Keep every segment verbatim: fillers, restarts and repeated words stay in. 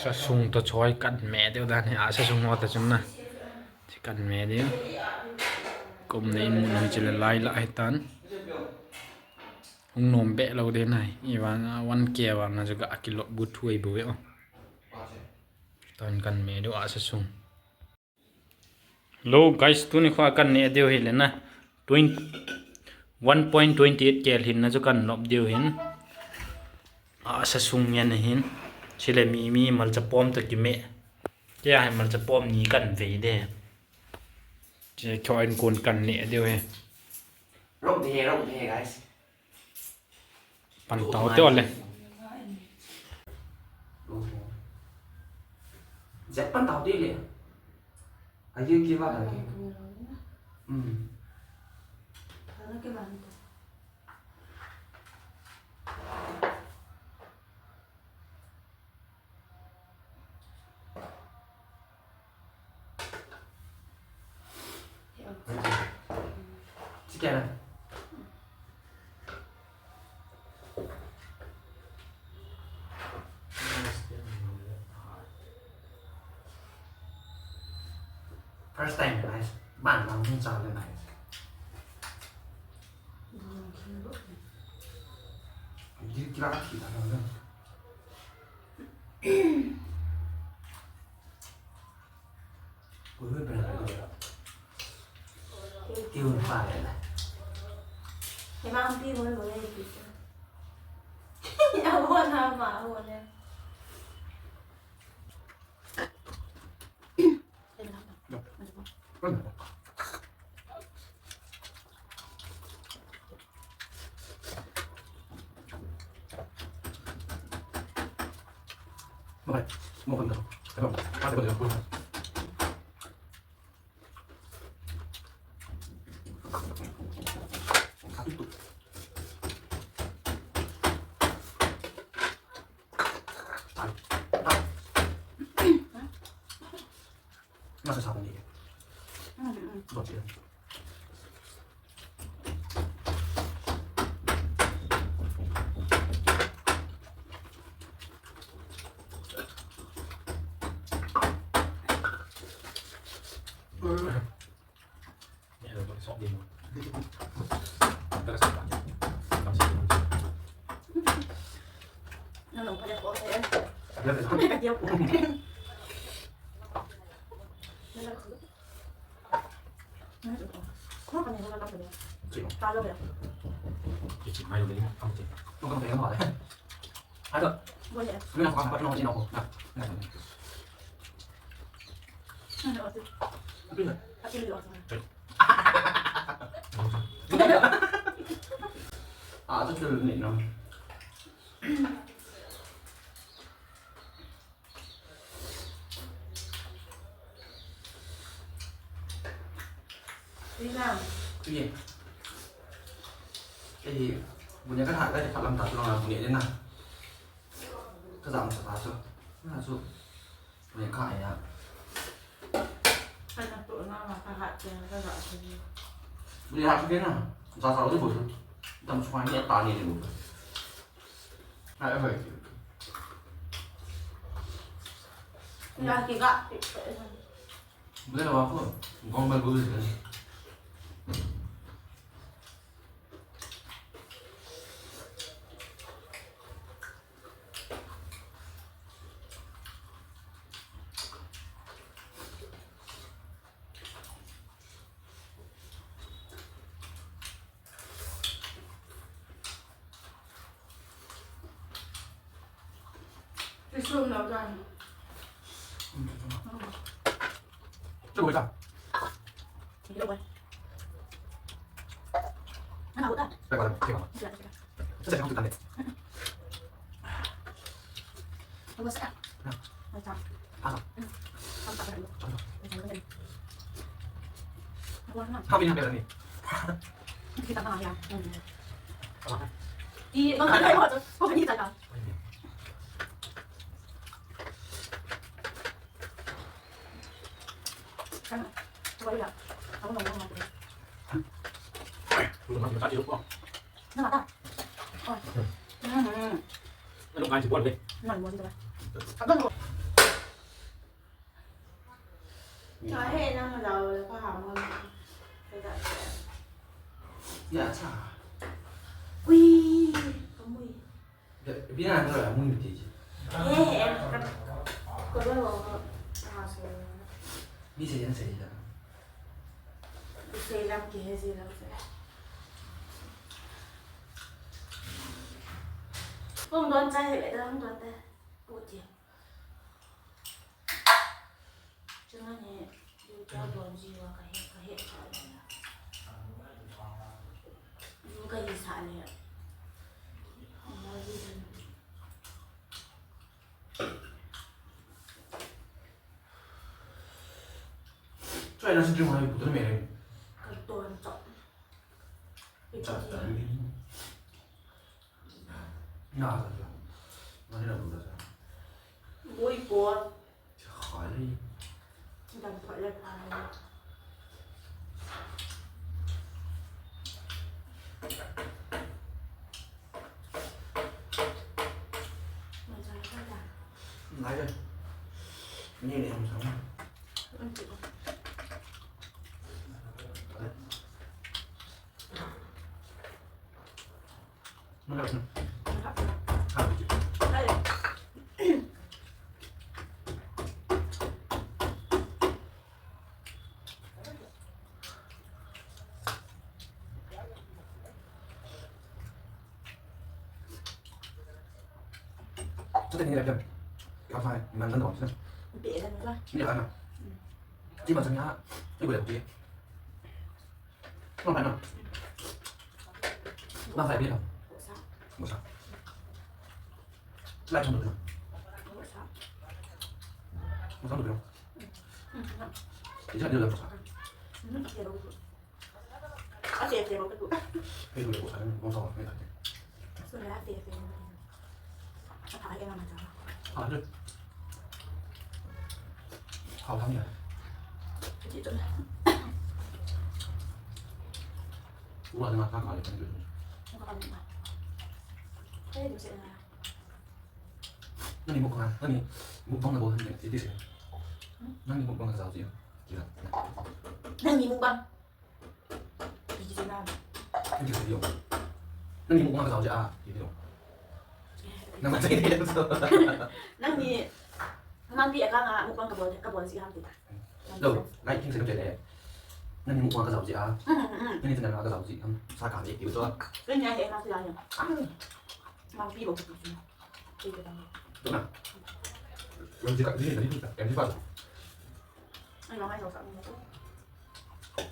Sasung toh choi kan me deu dan hi, a sasung ho toh chun na. Chi kan me deu. Kum nei mun hoi chile lai la hi tan. Hung nom be lo de nai. I vang a one K vang a chu ga kilop bu thuai bu ve o. Tan kan me deu a sasung. Hello guys, tuni kho a kan neh diu hi le na. Twenty, one point twenty eight K lhin na chu kan lop diu hin. A sasung ngen hin. Chile mi, mi malcha pom toh kime. Kei a hi malcha pom ni kan vei de. Che kho in kon kan neh diu hi. Rong de, rong de, guys. Pan tau te ole. Jep pan tau te le. Aye ki ba ta ke. Hmm. Chicken. First time, guys. Ban bang hung chao le, guys. Di kira ka thi ta na. Ui, ui, ui, ui. Tiu pa le la. He ma pi mo mo le pi. Ya wo na ma wo le. Masasabon ni. Buat dia. Ina. Tui. Ei, bu ne ka tha ka tha lam ta tu long bu ne de na. Ka jam sa ta su. Na su. Bu ne ka ya. Ka na tu na ma ka ha te ka ga su. Bu ne ha ke na. Sa sa lo bu su. Tam su ma ne ta ne bu. Hai, hai. Ya ke ga. Boleh lah aku. Kau main gol je. Ka he nang lau le ka ha mo. Ka da. Ya cha. Ui, ka mui. Bina na la mui mi ti. He, em, ka, ka lo lo, ha, so. Mi se yan se ya. Ki se lam ki he se lam se. Hung don cha he, hung don te. Pu ti. Chunga ni, yu cha don ji wa ka he, ka he cha le. Yu ka hi sa le. Ama ji den. Choi na si jung ha yu pu to me le. Ka don cha. Cha ta ni. Na sa cha. Na ni na bu da cha. Ui, ko. Cha khai. Dam pha le pha. Ngai le. Ni le ham sam. Chuteni le jam. Ka fai, man kan dong, sina. Be dan ka. Ni ka na. Ti ma chang ya. Ti ko le ti. Long pai na. Long pai bi na. Mo sa. Lai chang du na. Mo sa du na. Ti sa ni le mo sa. Ase ase mo ka tu. Hei, tu le ko sa, mo sa, mo sa. So la ase ase. Apa lagi nama jama? Apa tu? Kau tahu ya? Kecil tu. Gua dengan kakak dia kan tu. Muka kami mah. Saya tu saya. Nang ni mukbang, nang ni mukbang na boleh ni, itu sih. Nang ni mukbang na jauh sih. Kira. Nang ni mukbang. Nang ni mukbang ka jao jeh a, ti lo. Nang ma chai de so. Nang ni, nang ni aka nga mukbang ka bol, ka bol si ham ti ta. Lo, nai king se ka chai de. Nang ni mukbang ka jao jeh a. Nang ni channel ka jao jeh ham. Sa ka de ti so. Nang ni ai he ma si la ni. Mang pi bo. Ti ta. Nang ni ka ni ni ta. Em ni pa. Ai, ngai sa sa.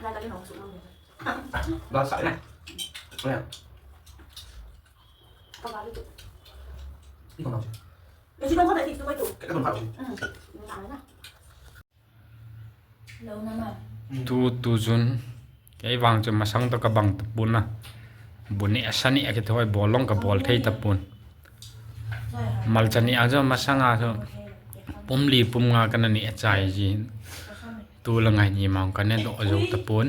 Ngai ta ni no su no. Ba sa ne. Ne. Ka ba lu tu. Ni ko ma. Ni si ko ko ta ti tu ko tu. Ka ko ma. Mm. Ngai na. Lo na ma. Tu, tu jun. Kei vang chu masang toh ka bang tapon a. Bu neh a sa neh a kithoi bol long ka bol thei tapon. Malcha neh a chu masang a chu pum li pum nga kana neh chai ji. Tu la ngai ni mang kana doh jou tapon.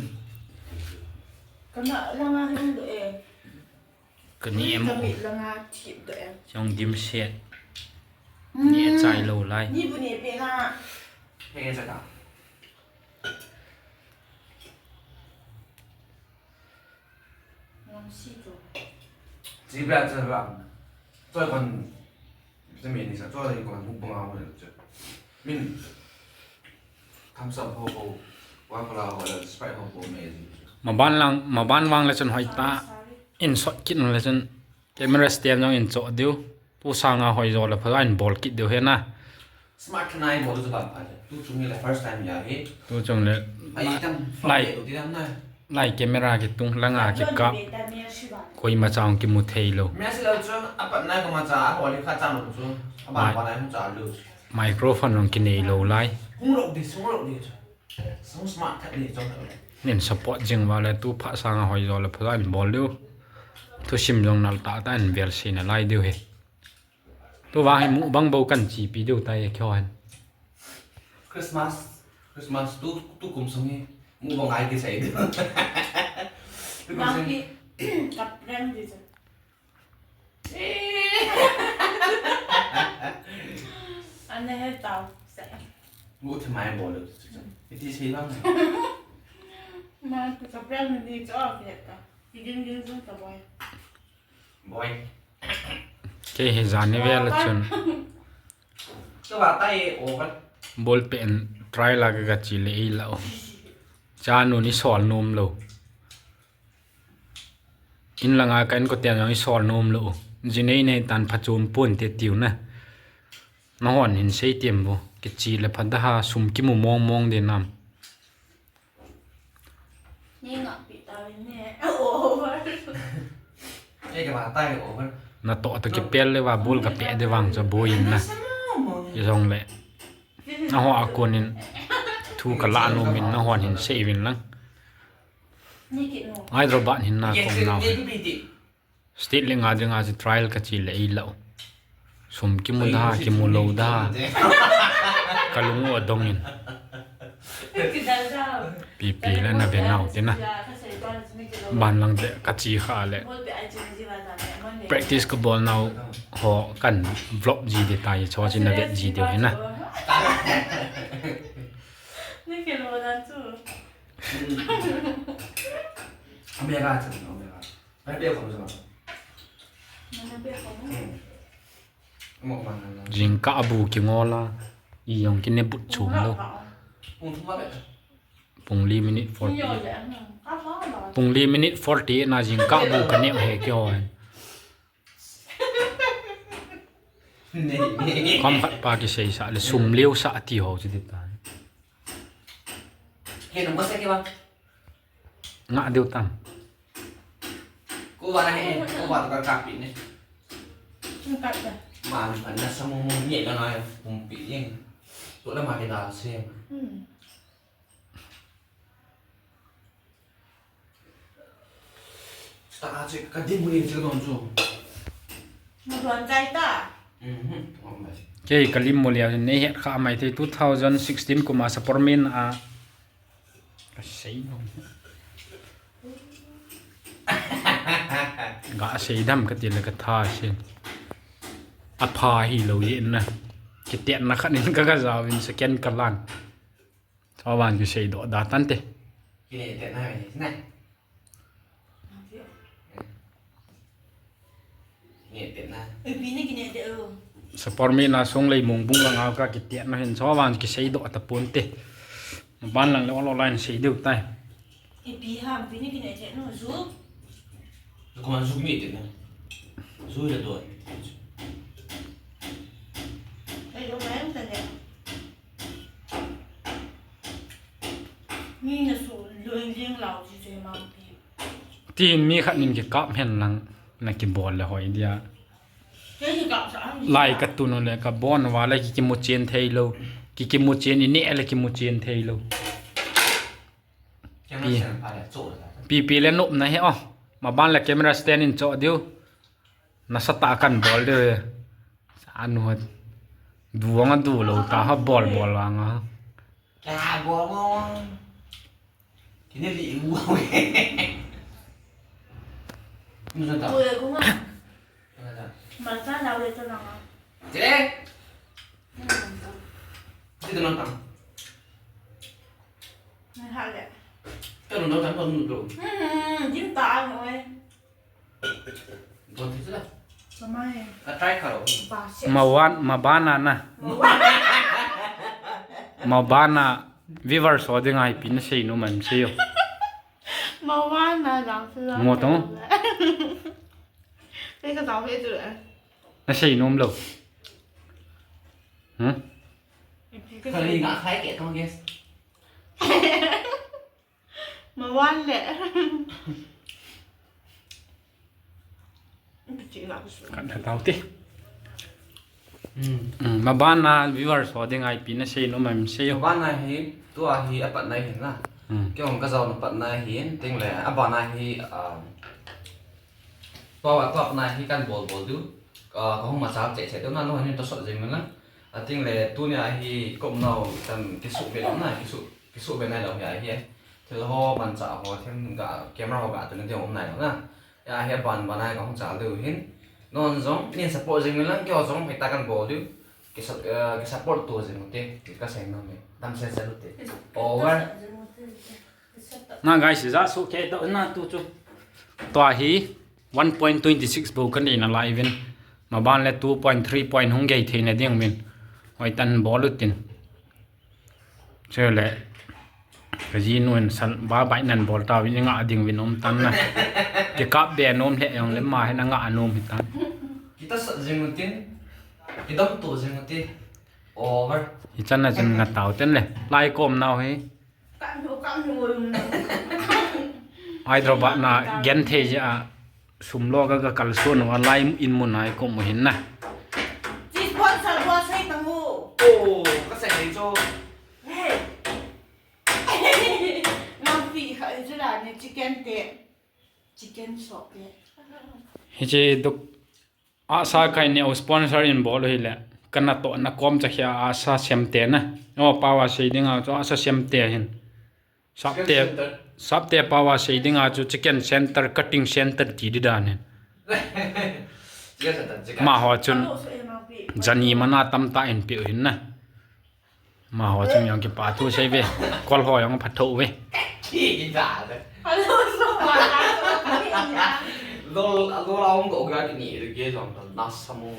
Kana la nga hin do e. Kani em. Kami langa thip do em. Jong dimset. Hmm. Ni achai lou lai. Ni bu ni pe na. He cha ta. Ngam si to. Ji bra cha bra. Choi kon. Chami ni sa choi kon mukbang a mo le cha. Min. Thumbs up ho ho, one pala ho le, subscribe ho ho me ji. Maban lang, maban vang le chun hoi ta. In shot kit le chun camera stand jong in cho diu. Tu sanga hoi jo le pha in bol kit diu he na. Smart khanai bol chu ban pha. Tu chung le first time ya he. Tu chung le. Ai tam lai. Tu ti lam na. Lai camera kitung langa kikap. Koima cha hung kimu thei lou. Mia si lou chu, apat nai kama cha, a holi kha cha lou chu. Aban pa nai hung cha lou. Microphone jong kinei lou lai. Hung lou di, hung lou di chu. Hung smart khat di chu. Nin support jing va le tu pha sanga hoi jo le pha in bol diu. Thusim jong nal ta ta in vel si na lai diu he. Tu vang hi mukbang bou kan chepi diu tai kho han. Christmas, Christmas tu, tu kum sung hi mukbang ai kisei diu. Tu kum sung hi. Kap reng di chu. Ane he tau se. Gu themai bol lo chu chu. Iti sei bang. Ma tu ka plan ni chu off le ka. Ki gin gin chu ka boy. Boy. Kei hi jan ni vel a chun. Ka ba tai over. Ball pen try la ka, ka chi le ei la o. Chanu ni sol nom lo. In langa ka inkoten jong i sol nom lo. Jinei nei tan phachom pon te tiu na. Nahon hin sei tem bo. Kichi le pha da ha, sum kimu mong mong de nam. Ni ngah pi ta le ne. Over. Ei ka ba tai over. Natoh toh kipel le va ball ka pe de vang cha boy in na. Ijong le. Naho a kon in thu ka la nom in nahon hin sei vin lang. Hyderabad hin na kom nau. State le nga dinga chu trial ka chi le ei lo. Sum kimu da, kimu lo da. Ka lung u adong in. Pipi le na ve nau te na. Ban lang te ka chi kha le. Practice ka bol nau ho kan vlog ji de tai, cho chi na ve ji de na. Ni ke lo dan chu. Omega chu, omega. Ai pe khom chu. Mana pe khom. Hmm. Mo man nan. Jingkah bu kingol a. I jong kine but chom lo. Pung thum ba pe. Pung li minute forty. Pung li minute forty na jingkah bu ka neo he kio. Kom khat pa kisei sa le sum leo sa ti ho chu ti ta. Ke no mo sa ke ba. Nga deu tam. Ko ba na he, ko ba to ka pi ne. Ka ta. Ma ni pa na sa mo mo ni la na pum pi yen. To la ma ke da se. Hmm. Ta a che ka dim mo ni che don chu. Mo don chai ta. Mhm. Om ba. Kei ka lim mo lia nei het kha mai te two thousand sixteen kuma sa por min a. Ka sei nom. Ga sei dam ka ti le ka tha sei. A pha hi lo ye na. Kitetna khat in ka ga jao in second ka lan. Chawang kisei doh da tante. Kine te na ve na. Kine te na. Ipi ni kine te o. Sa por mi na song lei mong bung lang au ka kiti na hin chawang kisei doh ta pon te. Ban lang le online sei deu tai. Ipi ha, ipi ni kine te no zu. Ko man zu kine te na. Zu le doh. Ai lo mai ta ne. Mi na su loi ling lau chi che ma pi. Tin mi khat nin kikap hen lang na kibol le hoi dia. Ke kikap sa ang. Lai ka tun le ka bon wa le ki kimu chen thei lo. Ki kimu chen i ne le kimu chen thei lo. Pi. Pi pi le nop na he o. Ma ban le camera stand in cho diu. Nasatah a kan bol de. Sa anu ha. Du ang a du lo ta ha bol bol ang a. Ka bol bol. Kini li u. Nasatah. Ui, ku nga. Nasatah. Masa lau le to nang a. Che. Hmm. Che to nang tang. Nang ha le. Ka nang tang ko nu do. Hmm, jim ta ang oi. Mawan, mabana na. Mabana viewers ho dinga ipi na sei nom em sei o. Mawana jang se jang. Ngo tong. Kei ka jang he tu le. Na sei nom lo. Hmm? Kali nga khai ke tong yes. Mawan le. Kan tha tau te. Hmm. Hmm, mabana viewers ho dinga ipi na sei nom em sei o. Mabana hi, tua hi apat na hin na. Hmm. Kei hung ka jao na pat na hin, ting le, abana hi, ah, tua, tua pat na hi kan bol bol diu. Ah, ka hung ma chal che che diu na, lo hin to sot jing na. A ting le, tunia hi, kom nau, tan kisu ve lo na, kisu, kisu ve nai lo hi a hi. Thil ho manchah ho, thil ga, camera ho ga tuna ding um nai lo na. Ya hi ban ban ai ka hung chal diu hin. Non jong, nin support jing lang kei ho jong hoi ta kan bol diu. Kisa, eh, kisupport to jing ute, kasei nom e. Damsel sel ute. Over. Na guys, ja su ke to na tu chu. Tua hi one point twenty six bou kanei nalai uvin. Maban le two point three point hung gei thei na ding uvin. Hoitah in bol utin. Chule, kajinu in sal ba bai nan bol tauvin, nga ding uvin um tan na. Kikap be nom le jong le ama hin anga nom hitan. Kitahsan jing utin, kidamto jing ute. Over. Hichan a chun nga tau ten le. Lai kom nau hi. Hyderabad na genthei jeh a sum lo ka, ka kalson uva lai in mun a i kom u hin na. Chi sponsor bol sei tang u. Oh, kasei chu. Hey. Ngam pi kha i chu la ni chicken te. Chicken shop te. Hiche duk Asa kai neo sponsor in bol u hile. Kana tohna kom cha khia asa semte na. O, pao a sei dinga chu asa semte hin. Sapte, sapte pao a sei dinga chu chicken center, cutting center ti di dan hin. Amaho chun jani mana tamtah in pe u hin na. Amaho chun jong kipa thu sei ve. Kol ho jong phatho ve. Lol, lol, aum ko ga ni de ge jong ta na samo.